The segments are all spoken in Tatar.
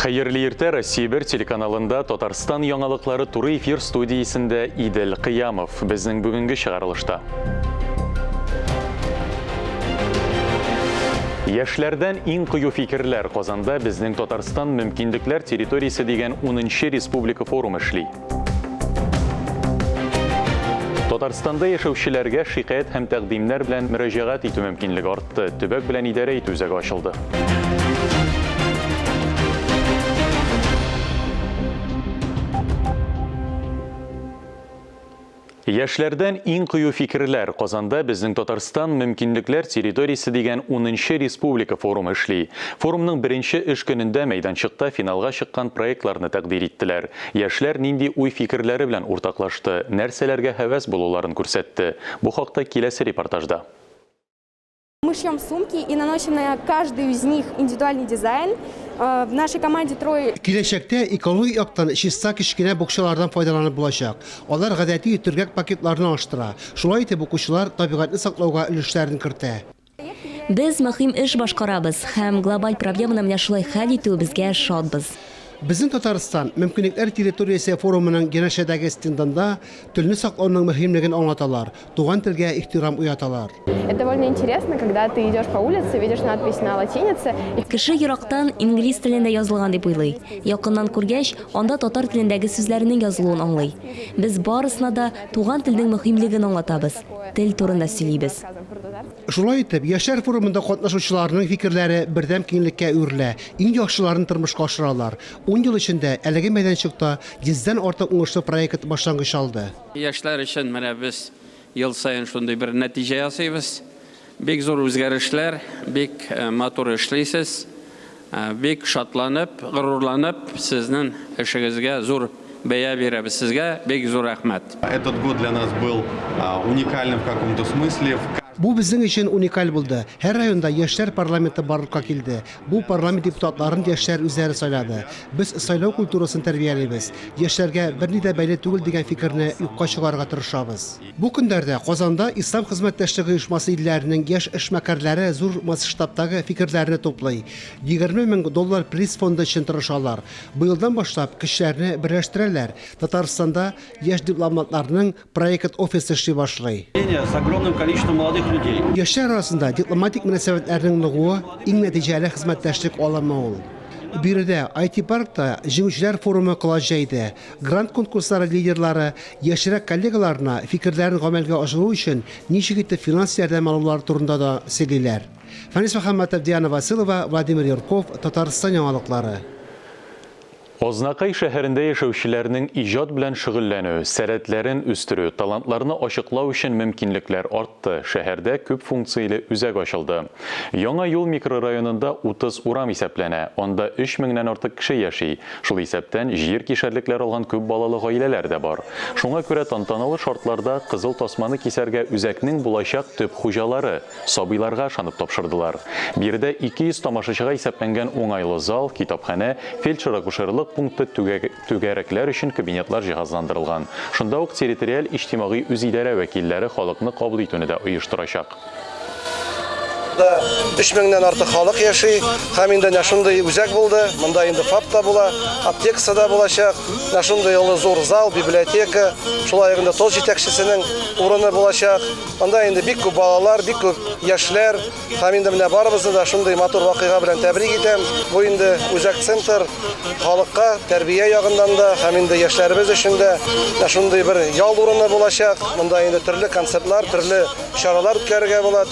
Хәерле иртә, Россия бер телеканалында Татарстан яңалыклары туры эфир студиясендә Идел Кыямов. Безнең бүгенге чыгарылышта. Яшьләрдән иң кыю фикерләр Казанда безнең Татарстан мөмкинлекләр территориясе дигән 10 республика форумы эшли. Татарстанда яшәүчеләргә шикаять һәм тәкъдимнәр белән мөрәҗәгать итү мөмкинлеге артты. Төбәк белән идарә итү үзәге ачылды. Яшьләрдән иң кыю фикерләр Казанда Безнең Татарстан мөмкинлекләр территориясе дигән унынчы республика форумы эшли. Форумның беренче эш көнендә мәйданчыкта финалга чыккан проектларны тәкъдир иттеләр. Яшьләр нинди уй-фикерләре белән уртаклашты, нәрсәләргә һәвәс булуларын күрсәтте. Бу хакта киләсе репортажда. Мы шьем сумки и наносим на каждую из них индивидуальный дизайн. Э, в нашей команде трое... Киләчәктә экологик яктан чиста кечкенә букчалардан файдаланып булачак. Алар гадәти төргәк пакетларны алыштыра. Шулай итеп укучылар табигатьне саклауга өлешләрен кертә. Без мөһим эш башкарабыз һәм глобаль проблеманы менә шулай хәл итүебезгә шатбыз. Безнең Татарстан, мөмкинлекләр территориясе форумының янәшәдәге стендында телне саклауның мөһимлеген аңлаталар. Туган телгә ихтирам уяталар. Это довольно интересно, когда ты идешь по улице, видишь надпись на латинице. Кеше ерактан инглиз телендә язылган дип уйлый. Якыннан күргәч, анда татар телендәге сүзләрнең язылуын аңлый. Без барысына да туган телнең мөһимлеген аңлатабыз, тел турында сөйлибез. Шулай итеп, яшьләр форумында катнашучыларның фикерләре бердәм киңлеккә әверелә, иң яхшыларын тормышка ашыралар. Ун ел эчендә әлеге мәйданчыкта йөздән артык уңышлы проект башлангыч алды. Яшьләр өчен менә без ел саен шундый бер нәтиҗә ясыйбыз. Бик зур үзгәрешләр, бик матур эшлисез. Бик шатланып, горурланып сезнең эшегезгә зур бәя бирәбез. Сезгә бик зур рәхмәт. Этот год для нас был уникальным в каком-то смысле. Бу безнең өчен уникаль булды. Һәр районда яшьләр парламенты барлыкка килде. Бу парламент депутатларын яшьләр үзләре сайлады. Без сайлау культурасын тәрбиялибез. Яшьләргә берни дә бәйле түгел дигән фикерне юкка чыгарырга тырышабыз. Бу көннәрдә Казанда Ислам хезмәттәшлеге оешмасы илләренең яшь эшмәкәрләре зур масштабтагы фикерләрне туплый. 20 мең доллар приз фонды өчен тырышалар. Быелдан башлап көчләрне берләштерәләр. Татарстанда яшь дипломатларның Проект офисы эшли башлый. С огромным количеством молодых людей. Яшьләр арасында дипломатик мөнәсәбәтләрнең ныгуы иң нәтиҗәле хезмәттәшлек алымы ул. Биредә IT-паркта җиңүчеләр форумы колач җәйде. Грант конкурслары лидерлары яшьрәк коллегаларына фикерләрен гамәлгә ашыру өчен ничек итеп финанс ярдәме алулары турында да сөйлиләр. Фәнис Мөхәммәтов, Диана Василова, Владимир Юрков, Татарстан яңалыклары. Азнакай шәһәрендә яшәүчеләрнең иҗат белән шөгыльләнү, сәләтләрен үстерү, талантларны ачыклау өчен мөмкинлекләр артты, шәһәрдә күп функцияле үзәк ачылды. Яңа юл микрорайонында 30 урам исәпләнә, анда өч меңнән артык кеше яши, шул исәптән җир кишәрлекләр алган күп балалы гаиләләр дә бар. Шуңа күрә тантаналы шартларда кызыл тасманы кисәргә үзәкнең булачак төп хуҗалары, Сабыйларга ышанып тапшырдылар. Биредә 200 тамашачыга исәпләнгән уңайлы зал, китапханә, фельдшер-акушерлык пункты, түгәрәкләр өчен кабинетлар җиһазландырылган. Шунда ук территориаль иҗтимагый үзидарә вәкилләре халыкны кабул итүне дә оештырачак. Монда өч меңнән артык халык яши һәм инде менә шундый үзәк булды. Монда инде ФАП та була, аптекасы да булачак. Менә шундый олы зур зал, библиотека, шулай ук инде ТОС җитәкчесенең урыны булачак. Анда инде бик күп балалар, бик күп яшьләр һәм инде менә барыбызны да шундый матур вакыйга белән тәбрик итәм. Бу инде үзәк центр халыкка тәрбия ягыннан да һәм инде яшьләребез өчен дә менә шундый бер ял урыны булачак. Монда инде төрле концертлар, төрле чаралар үткәрергә була.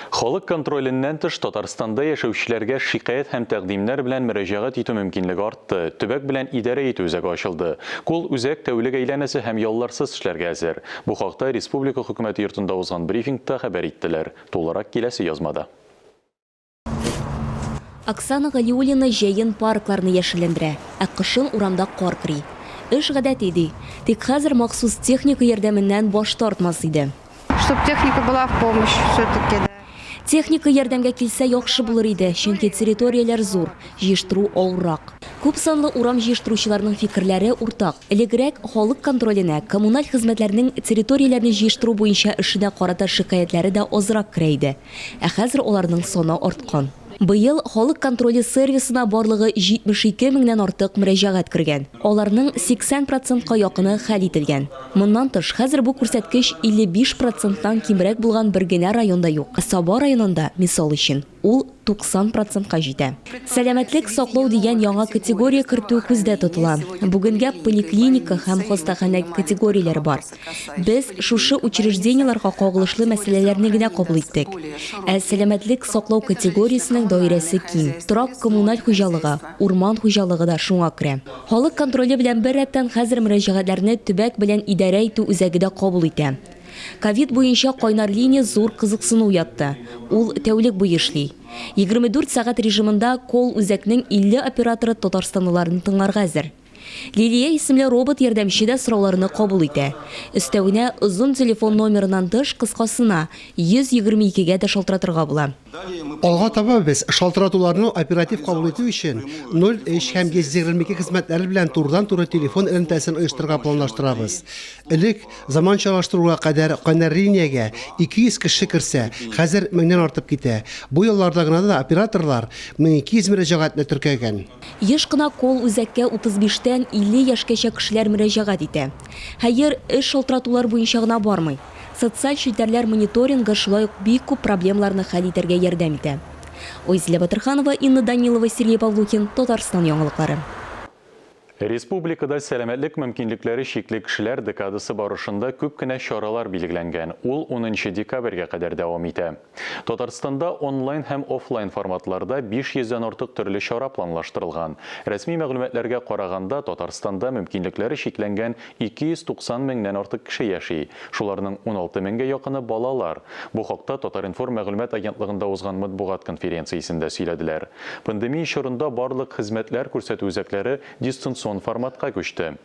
Халык контроленнән тыш, Татарстанда яшәүчеләргә шикаять һәм тәкъдимнәр белән мөрәҗәгать итү мөмкинлеге артты, төбәк белән идарә итү үзәге ачылды. Колл-үзәк тәүлек әйләнәсе һәм ялларсыз эшләргә әзер. Бу хакта республика Хөкүмәте йортында узган брифингта хәбәр иттеләр. Тулырак киләсе язмада. Оксана Галиуллина җәен паркларны яшелләндерә, ә кышын урамда кар көри. Эш гадәти, ди. Тик хәзер махсус техника ярдәменнән баш тартмас иде. Чтоб техника была в помощь все-таки, да. Техника ярдәмгә килсә яхшы булыр иде, чөнки территорияләр зур, җыештыру авыррак. Күп санлы урам җыештыручыларның фикерләре уртак. Элегрәк халык контроленә коммуналь хезмәтләрнең территорияләрне җыештыру буенча эшенә карата шикаятьләре дә азрак керә иде. Ә хәзер аларның саны арткан. Быел Халык контроле сервисына барлыгы 72 меңнән артык мөрәҗәгать кергән. Аларның 80 процентка якыны хәл ителгән. Моннан тыш, хәзер бу күрсәткеч 55 проценттан кимрәк булган бер генә район да юк. Саба районында, мисал өчен, ул 90 процентка җитә. Сәламәтлек саклау дигән яңа категория кертү күздә тотыла. Бүгенгә поликлиника һәм хастаханә категорияләре бар. Без шушы учреждениеләргә кагылышлы мәсьәләләрне генә кабул иттек. Ә сәламәтлек саклау категориясенең даирәсе киң. Торак-коммуналь хуҗалыгы, урман хуҗалыгы да шуңа керә. Халык контроле белән беррәттән хәзер мөрәҗәгатьләрне төбәк белән идарә итү үзәге дә кабул итә. Ковид буенча кайнар линия зур кызыксыну уятты. Ул тәүлек буе эшли. 24 сәгать режимында колл-үзәкнең 50 операторы татарстанлыларны тыңларга әзер. Лилия исемле робот-ярдәмче дә сорауларны кабул итә. Өстәвенә, озын телефон номерыннан тыш, кыскасына, 122 гә дә шалтыратырга була. Алга таба без шалтыратуларны оператив кабул итү өчен 03 һәм 122 хезмәтләре белән турыдан-туры телефон элемтәсен оештырырга планлаштырабыз. Элек, заманчалаштыруга кадәр кайнар линиягә 200 кеше керсә, хәзер меңнән артып китә. Бу елларда гына да операторлар 1200 мөрәҗәгатьне теркәгән. Еш кына колл-үзәккә 35 тән 50 яшькәчә кешеләр мөрәҗәгать итә. Хәер, эш шалтыратулар буенча гына бармый. Социаль челтәрләр мониторингы шулай ук бик күп проблемаларны хәл итәргә ярдәм итә. Айзилә Батырханова, Инна Данилова, Сергей Павлухин, Татарстан яңалыклары. Республикада сәламәтлек мөмкинлекләре чикле кешеләр декадасы барышында күп кенә чаралар билгеләнгән, ул унынчы декабрьгә кадәр дәвам итә. Татарстанда онлайн һәм офлайн форматларда 500 дән артык төрле чара планлаштырылган. Рәсми мәгълүматларга караганда, Татарстанда мөмкинлекләре чикләнгән 290 меңнән артык кеше яши. Шуларның 16 меңгә якыны, балалар. Бу хакта Татар-информ мәгълүмат агентлыгында узган матбугат конференциясендә сөйләделәр. Пандемия чорында барлык хезмәтләр күрсәтү үзәкләре дистанцион форматка күчте.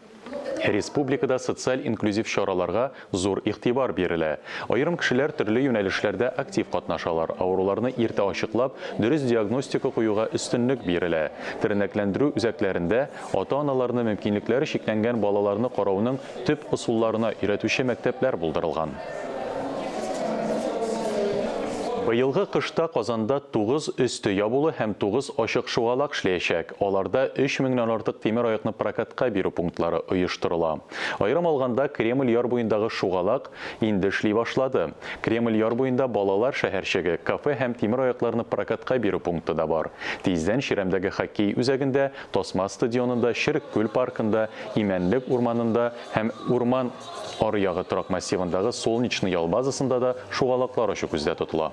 Республикада социаль инклюзив чараларга зур игътибар бирелә. Аерым кешеләр төрле юнәлешләрдә актив катнашалар, авыруларны иртә ачыклап, дөрес диагностика куюга өстенлек бирелә. Тернәкләндерү үзәкләрендә ата-аналарны мөмкинлекләре чикләнгән балаларны карауның төп ысулларына өйрәтүче мәктәпләр булдырылган. Быелгы кышта Казанда 9 өсте ябулы һәм 9 ачык шугалак эшләячәк. Аларда 3 меңнән артык тимер аякны прокатка бирү пунктлары оештырыла. Аерым алганда, Кремль яр буендагы шугалак инде эшли башлады. Кремль яр буенда балалар шәһәрчеге, кафе һәм тимер аякларны прокатка бирү пункты да бар. Тиздән чирәмдәге хоккей үзәгендә, Тасма стадионында, Черек күл паркында, Имәнлек урманында һәм Урман аръягы торак массивындагы Солнечный ял базасында да шугалаклар ачу күздә тотыла.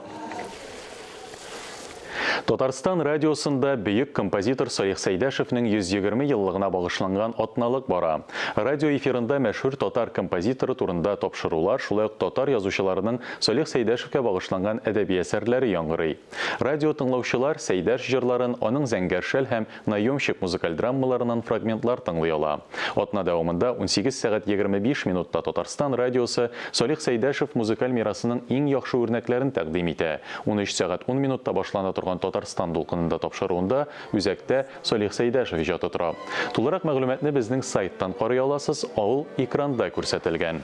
Татарстан радиосында бөек композитор Салих Сәйдәшевнең 120 еллыгына багышланган атналык бара. Радио эфирында мәшһүр татар композиторы турында тапшырулар, шулай ук татар язучыларының Салих Сәйдәшевкә багышланган әдәби әсәрләре яңгырый. Радио тыңлаучылар Сәйдәш җырларын, аның Зәңгәр шәл һәм Наемщик музыкаль драмаларыннан фрагментлар тыңлый ала. Атна дәвамында 18 сәгать 25 минутта Татарстан радиосы Салих Сәйдәшев музыкаль мирасының иң яхшы үрнәкләрен тәкъдим итә. 13 сәгать 10 минутта башлана торган Татарстан дулкынында тапшыруында үзәктә Салих Сәйдәшев иҗаты тора. Тулырак мәгълүматны безнең сайттан карый аласыз, ул экранда күрсәтелгән.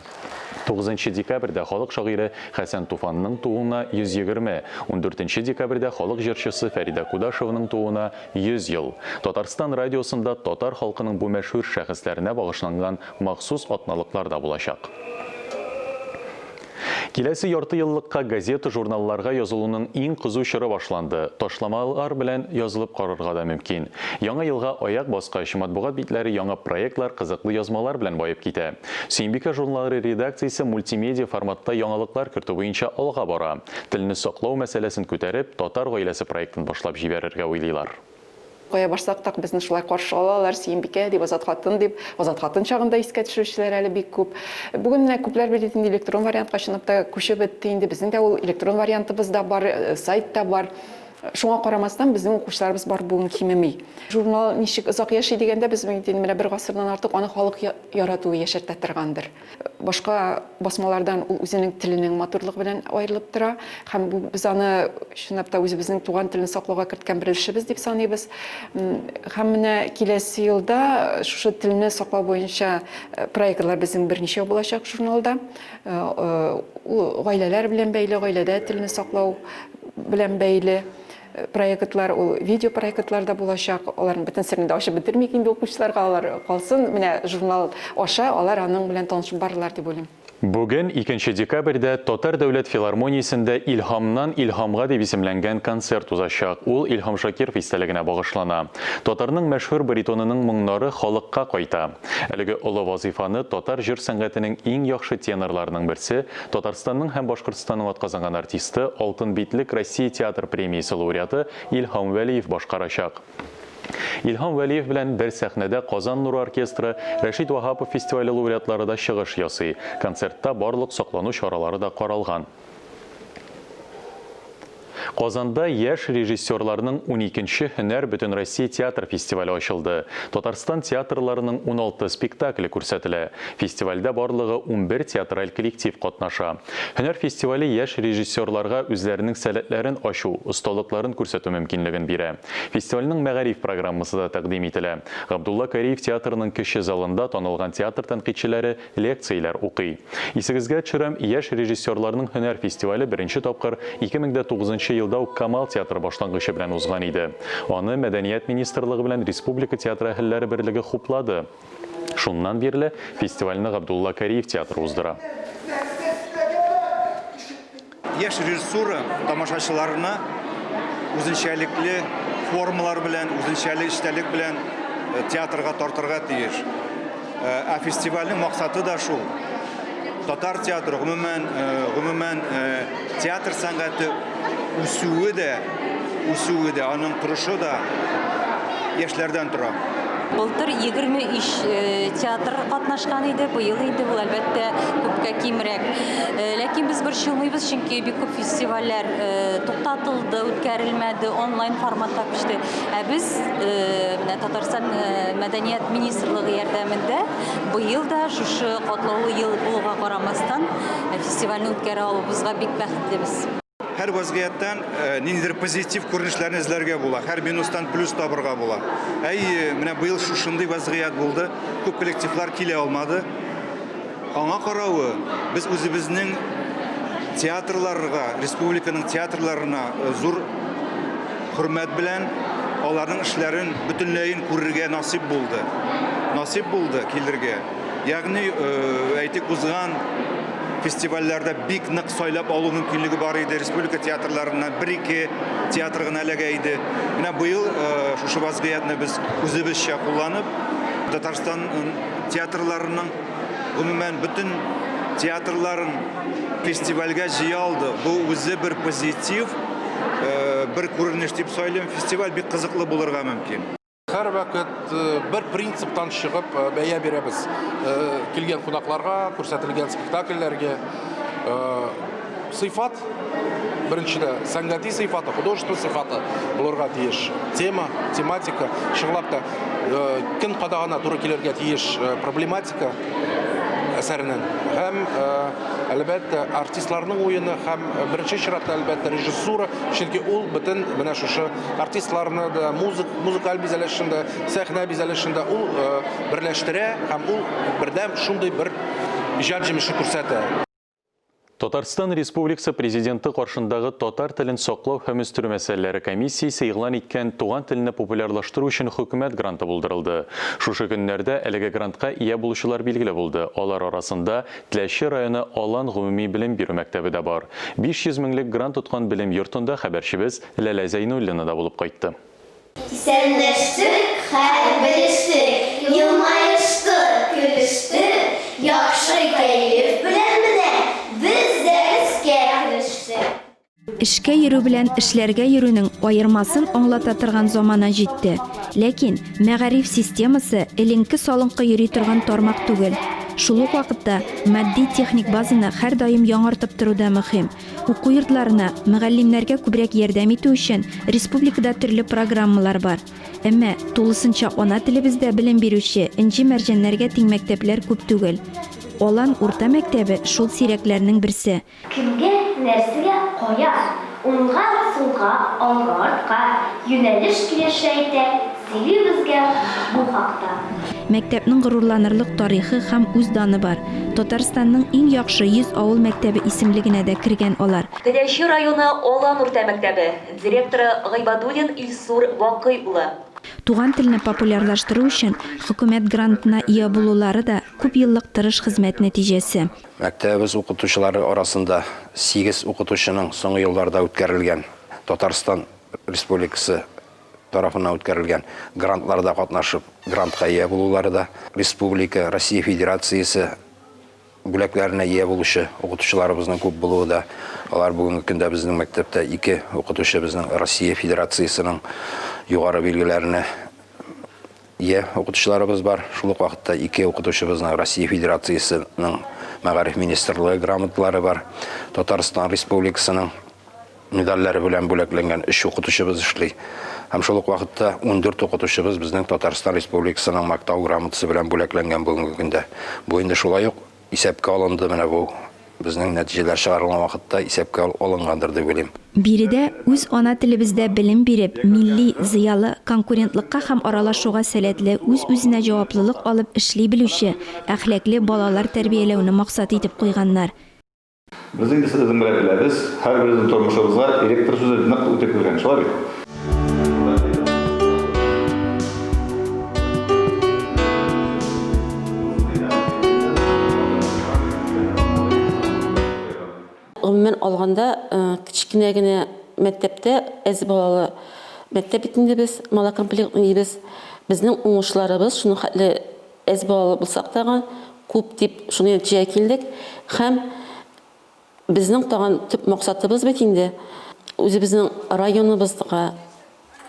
9 декабрьдә халык шагыйре Хәсән Туфанның тууына 120, 14 декабрьдә халык җырчысы Фәридә Кудашеваның тууына 100 ел. Татарстан радиосында татар халкының бу мәшһүр шәхесләренә багышланган махсус атналыклар да булачак. Киләсе ярты еллыкка газета-журналларга язылуның иң кызу чоры башланды. Ташламалар белән язылып карарга да мөмкин. Яңа елга аяк баскач, матбугат битләре яңа проектлар, кызыклы язмалар белән баеп китә. Сөембикә журналы редакциясе мультимедиа форматта яңалыклар кертү буенча алга бара. Телне саклау мәсьәләсен күтәреп, Татар гаиләсе проектын башлап җибәрергә уйлыйлар. Кая барсак та безне шулай каршы алалар, Сөембикә дип, Азат хатын дип. Азат хатын чагында искә төшерүчеләр әле бик күп. Бүген менә күпләр бит инде электрон вариантка чынлап та күчеп бетте инде. Безнең дә ул электрон вариантыбыз да бар, сайт та бар. Шуңа карамастан, безнең укучыларыбыз бар бүген кимеми. Журнал ничек озак яши дигәндә, без инде менә бер гасырдан артык аны халык яратуы яшәртә торгандыр. Башка басмалардан ул үзенең теленең матурлыгы белән аерылып тора һәм бу без аны чынлап та үзебезнең туган телне саклауга керткән бер өлешебез дип саныйбыз. Һәм менә киләсе елда шушы телне саклау буенча э, проектлар безнең берничә булачак журналда. Э, э, ул гаиләләр белән бәйле, гаиләдә телне саклау белән бәйле. проектлар, ул видео проектлар да булачак. Аларның бөтен серен дә ачып бетермик инде укучыларга, алар калсын. Менә журнал аша алар аның белән танышып барырлар дип уйлыйм. Бүген, икенче декабрьдә, Татар дәүләт филармониясендә Илһамнан илһамга дип исемләнгән концерт узачак. Ул Илһам Шакиров истәлегенә багышлана. Татарның мәшһүр баритонының моңнары халыкка кайта. Әлеге олы вазыйфаны татар җыр сәнгатенең иң яхшы тенорларының берсе, Татарстанның һәм Башкортстанның атказанган артисты, Алтын битлек Россия театр премиясе лауреаты Илһам Вәлиев башкарачак. Илһам Вәлиев белән бер сәхнәдә Казан нуры оркестры, Рәшит Ваһапов фестивале лауреатлары да чыгыш ясый. Концертта барлык саклану чаралары да каралган. Казанда яшь режиссерларның уникенче Һөнәр Бөтенроссия театр фестивале ачылды. Татарстан театрларының 16 спектакле күрсәтелә. Фестивальдә барлыгы 11 театраль коллектив катнаша. Һөнәр фестивале яшь режиссерларга үзләренең сәләтләрен ачу, осталыкларын күрсәтү мөмкинлеген бирә. Фестивальнең мәгариф программасы да тәкъдим ителә. Габдулла Кариев театрының кече залында танылган театр тәнкыйтьчеләре лекцияләр укый. Исегезгә төшерәм, яшь режиссерларның һөнәр фестивале беренче тапкыр 2009 нчы елда ук Камал театры башлангычы белән узган иде. Аны Мәдәният министрлыгы белән Республика театры әһелләре берлеге хуплады. Шуннан бирле фестивальне Габдулла Кариев театры уздыра. Яшь режиссура тамашачыларны үзенчәлекле формалар белән, үзенчәле эчтәлек белән э, театрга тартырга тиеш. Э, ә фестивальнең максаты да шул. Татар театры, гомумән, э, гомумән театр сәнгате үсүе дә, үсүе дә, аның торышы да яшьләрдән тора. Былтыр 23 э, театр катнашкан иде, быел инде ул әлбәттә күпкә кимрәк. Э, ләкин без борчылмыйбыз, чөнки бик күп фестивальләр э, туктатылды, үткәрелмәде, онлайн форматка күчте. Ә без менә Татарстан мәдәният министрлыгы ярдәмендә быел да шушы катлаулы ел булуга карамастан фестивальне үткәрә алуыбызга бик бәхетлебез. Һәр вазгыятьтән ниндидер позитив күренешләрне эзләргә була, һәр минустан плюс табырга була. Әйе, менә быел шушындый вазгыять булды, күп коллективлар килә алмады. Аңа каравы, без үзебезнең театрларга, республиканың театрларына зур хөрмәт белән аларның эшләрен бөтенләен күрергә насыйп булды. Насыйп булды килергә. Ягъни, әйтик, узган фестивальләрдә бик нык сайлап алу мөмкинлеге бар иде. Республика театрларыннан бер-ике театр гына эләгә иде. Менә быел шушы вазгыятьне без үзебезчә кулланып, Татарстан театрларының гомумән бөтен театрларын фестивальгә җыя алдык. Бу үзе бер позитив, бер күренеш дип сайлыйм. Фестиваль бик кызыклы булырга мөмкин. Һәрвакыт бер принциптан чыгып бәя бирәбез. Килгән кунакларга, күрсәтелгән спектакльләргә сыйфат, беренчедә, сәнгати сыйфаты, художество сыйфаты булырга тиеш. Тема, тематика, чынлап та, көн кадагына туры килергә тиеш проблематика әсәренең. Һәм, әлбәттә, артистларның уены һәм беренче чиратта, әлбәттә, режиссура, чөнки ул бөтен менә шушы Артистларны да, музык, музыкаль бизәлешен дә, сәхнә бизәлешен дә ул э, берләштерә һәм ул бердәм шундый бер иҗат җимеше күрсәтә. Татарстан Республикасы Президенты каршындагы татар телен саклау һәм үстерү мәсьәләләре комиссиясе игълан иткән туган телне популярлаштыру өчен хөкүмәт гранты булдырылды. Шушы көннәрдә әлеге грантка ия булучылар билгеле булды. Алар арасында Теләче районы Алан гомуми белем бирү мәктәбе дә бар. 500 меңлек грант откан белем йортында хәбәрчебез Ләлә Зәйнуллина да булып кайтты. Исәнләштек, хәл белештек, елмаештык, көлештек, яхшы кәеф белән менә без дәрескә керештек. Эшкә йөрү белән эшләргә йөрүнең аермасын аңлата торган замана җитте. Ләкин мәгариф системасы эленке-салынкы йөри торган тармак түгел. Шул ук вакытта матди-техник базаны һәрдаим яңартып тору да мөһим. Уку йортларына, мөгаллимнәргә күбрәк ярдәм итү өчен республикада төрле программалар бар. Әмма тулысынча ана телебездә белем бирүче энҗе-мәрҗәннәргә тиң мәктәпләр күп түгел. Алан урта мәктәбе шул сирәкләрнең берсе. Кемгә, нәрсәгә, кая, уңга, сулга, алга, артка, юнәлеш килешә итә, сөйли безгә бу хакта. Мәктәпнең горурланырлык тарихы һәм үз даны бар. Татарстанның иң яхшы 100 авыл мәктәбе исемлегенә дә кергән алар. Теләче районы Алан урта мәктәбе, директоры Гыйбадуллин Илсур Бакый улы. Туган телне популярлаштыру өчен хөкүмәт грантына ия булулары да күпьеллык тырыш хезмәт нәтиҗәсе. Мәктәбебез укытучылары арасында сигез укытучының соңгы елларда үткәрелгән Татарстан Республикасы тарафыннан үткәрелгән грантларда катнашып, грантка ия булулары да, республика, Россия Федерациясе бүләкләренә ия булучы укытучыларыбызның күп булуы да, алар бүгенге көндә безнең мәктәптә ике укытучы безнең Россия Федерациясенең югары билгеләренә ия укытучыларыбыз бар. Шул ук вакытта ике укытучыбызның Россия Федерациясенең Мәгариф министрлыгы грамоталары бар. Татарстан Республикасының медальләре белән бүләкләнгән өч укытучыбыз эшли. Һәм шул ук вакытта 14 укытучыбыз безнең Татарстан Республикасының Мактау грамотасы белән бүләкләнгән бүгенге көндә. Бу инде шулай ук исәпкә алынды, менә бу безнең нәтиҗәләр чыгарылган вакытта исәпкә алынгандыр дип уйлыйм. Биредә үз ана телебездә белем биреп, милли, зыялы, конкурентлыкка һәм аралашуга сәләтле, үз-үзенә җаваплылык алып эшли белүче, әхлаклы балалар тәрбияләүне максат итеп куйганнар. Без инде сезнең белән беләбез, һәрберебезнең тормышыбызга электр сүзе нык үтеп кергән, шулай бит? Гомумән алганда, кечкенә генә мәктәптә әз балалы мәктәп бит инде без, малокомплектный дибез. Безнең уңышларыбыз шуның хәтле Әз балалы булсак тагы, күп дип шундый нәтиҗәгә килдек. Һәм безнең тагын төп максатыбыз бит инде, үзебезнең районыбызга,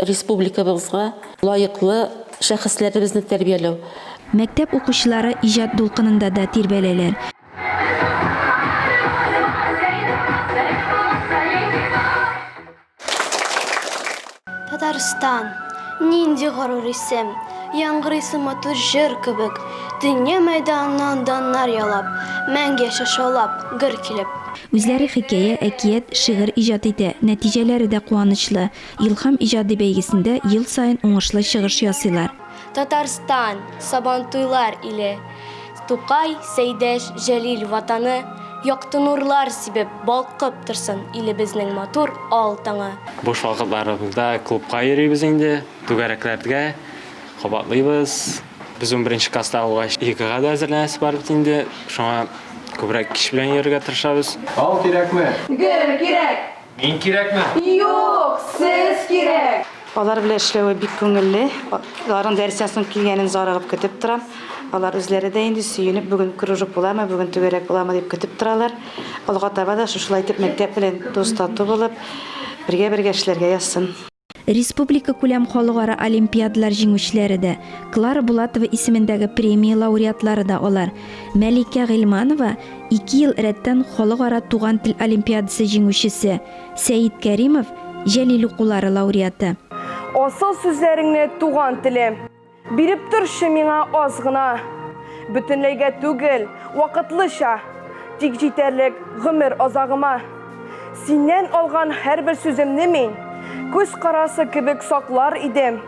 республикабызга лаеклы шәхесләребезне тәрбияләү. Мәктәп укучылары иҗат дулкынында да тирбәләләр. Татарстан! Нинди горур исем! Яңгырыйсы матур җыр кебек, Дөнья мәйданыннан даннар яулап, Мәңге яшә шаулап, гөр килеп. Үзләре хикәя, әкият, шигырь иҗат итә, нәтиҗәләре дә куанычлы. Илһам иҗади бәйгесендә ел саен уңышлы чыгыш ясыйлар. Татарстан, Сабантуйлар иле, Тукай, Сәйдәш, Җәлил ватаны, Якты нурлар сибеп, балкып торсын илебезнең матур ал таңы. Буш вакытларыбызда клубка йөрибез инде, түгәрәкләргә кабатлыйбыз. Без унберенче класста булгач, ЕГЭга да әзерләнәсе бар бит инде, шуңа күбрәк кич белән йөрергә тырышабыз. Ал кирәкме? Гөл кирәк! Мин кирәкме? Юк, сез кирәк! Алар белән эшләве бик күңелле. Аларның дәрестән соң килгәнен зарыгып көтеп торам. Алар үзләре дә инде сөенеп, бүген кружок буламы, бүген түгәрәк буламы дип көтеп торалар. Алга таба да шушылай итеп мәктәп белән дус-тату булып, бергә-бергә эшләргә язсын. Республикакүләм халыкара олимпиадалар җиңүчеләре дә, Клара Булатова исемендәге премия лауреатлары да алар. Мәликә Гыйльманова, ике ел рәттән Халыкара туган тел олимпиадасы җиңүчесе, Сәет Кәримов, Җәлил укулары лауреаты. Асыл сүзләреңне, туган телем. Биреп торчы миңа аз гына. Бөтенләйгә түгел, вакытлыча. Тик җитәрлек гомер азагыма. Синнән алган һәрбер сүземне мин күз карасы кебек саклар идем.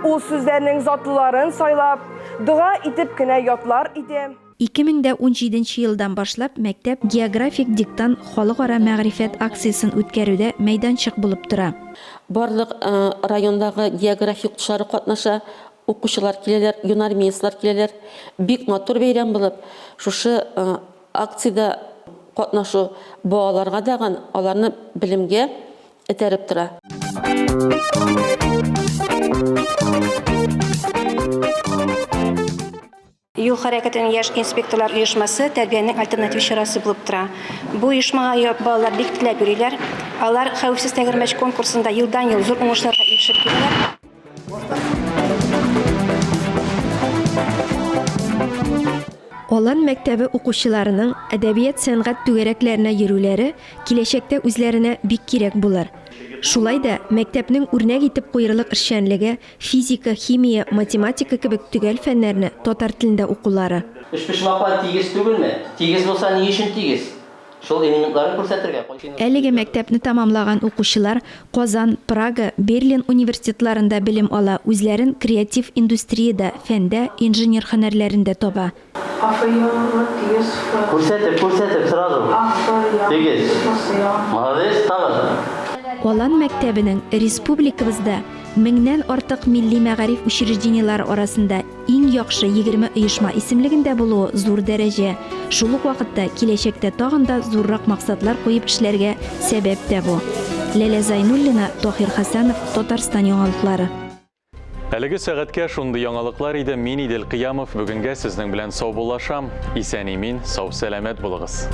Ул сүзләрнең затлыларын сайлап, дога итеп кенә ятлар идем. 2017 нче елдан башлап мәктәп Географик диктант халыкара мәгърифәт акциясен үткәрүдә мәйданчык булып тора. Барлык райондагы география укытучылары катнаша, укучылар киләләр, юнармеецлар киләләр. Бик матур бәйрәм булып, шушы акциядә катнашу балаларга дагын аларны белемгә этәреп тора. Юл хәрәкәтенең яшь инспекторлар оешмасы тәрбиянең альтернатив чарасы булып тора. Бу оешмага балалар бик теләп йөриләр. Алар Хәвефсез тәгәрмәч конкурсында елдан-ел зур уңышларга ирешеп киләләр. Алан мәктәбе укучыларының әдәбият-сәнгать түгәрәкләренә йөрүләре киләчәктә үзләренә бик кирәк булыр. Шулай да мәктәпнең үрнәк итеп куерлык эшчәнлеге Физика, химия, математика кебек төгәл фәннәрне татар телендә укулары. Өчпочмаклар тигез түгелме? Тигез булса, ни өчен тигез? Шул элементларын күрсәтергә. Әлеге мәктәпне тәмамлаган укучылар Казан, Прага, Берлин университетларында белем ала, үзләрен креатив индустриядә, фәндә, инженер һөнәрләрендә таба. Күрсәтеп, күрсәтеп, сразу. Тигез. Молодец, тагын. Алан мәктәбенең республикабызда меңнән артык милли мәгариф учреждениеләре арасында Иң яхшы 20 оешма исемлегендә булуы зур дәрәҗә. Шул ук вакытта киләчәктә тагын да зуррак максатлар куеп эшләргә сәбәп тә бу. Ләлә Зайнуллина, Таһир Хәсәнов, Татарстан яңалыклары. Әлеге сәгатькә шундый яңалыклар иде. Мин Идел Кыямов бүгенгә сезнең белән саубуллашам. Исән-имин, сау-сәламәт булыгыз.